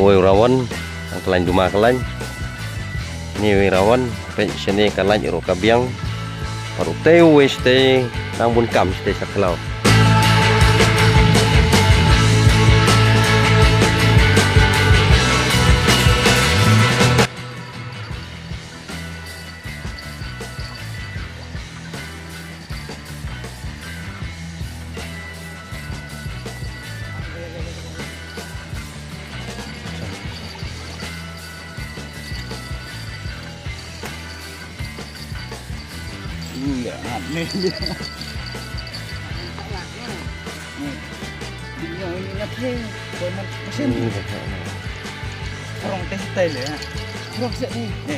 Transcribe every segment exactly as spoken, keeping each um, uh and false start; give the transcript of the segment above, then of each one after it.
Wei u Rawan, nang ka lain duma ka lain. Ni wei Rawan, peit shane ka lain ruh ka biang. Baroh tei wei shatei, nang bun kam shatei sa khlaw. Ui, ya, ngap ni. Ni. Ni, ni, ni, ni, ni. Koi man, mesin. Ni, ni, ni. Orang teh style ya. Orang set ni. Ni.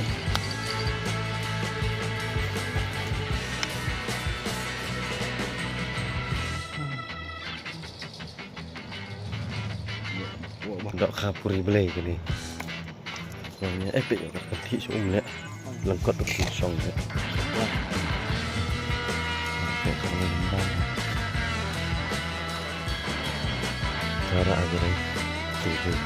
Dok kha puri Blei kane. Wan ïa, eh, peit ïa ka kynthih sha um leh. Lyngkot ka kynthih shong leh. Tara aja deh. Tujuh.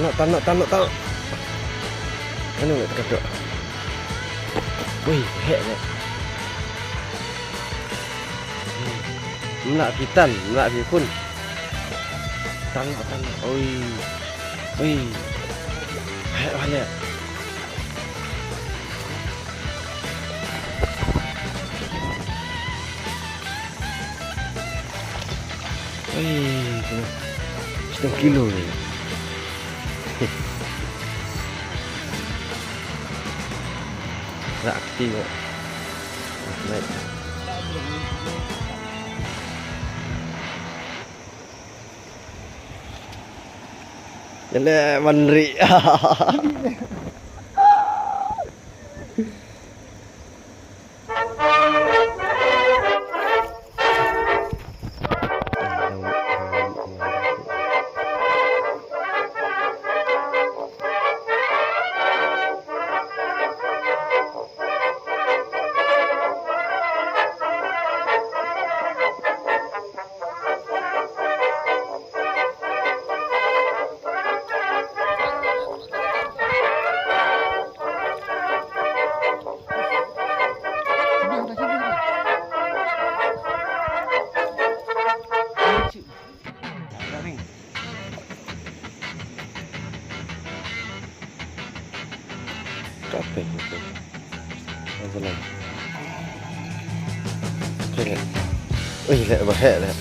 Tano, tano, tano, tano. Ano nak kata? Wih, hek nak. Mla ki tan, mla ki khun. Tang, tang, oi. Oi. Hai, wale. Oi. Setengah kilo ni. Rak ti. Ele manri. Kapeng itu. Apa lagi? Cek. Ui, lek bahek lek.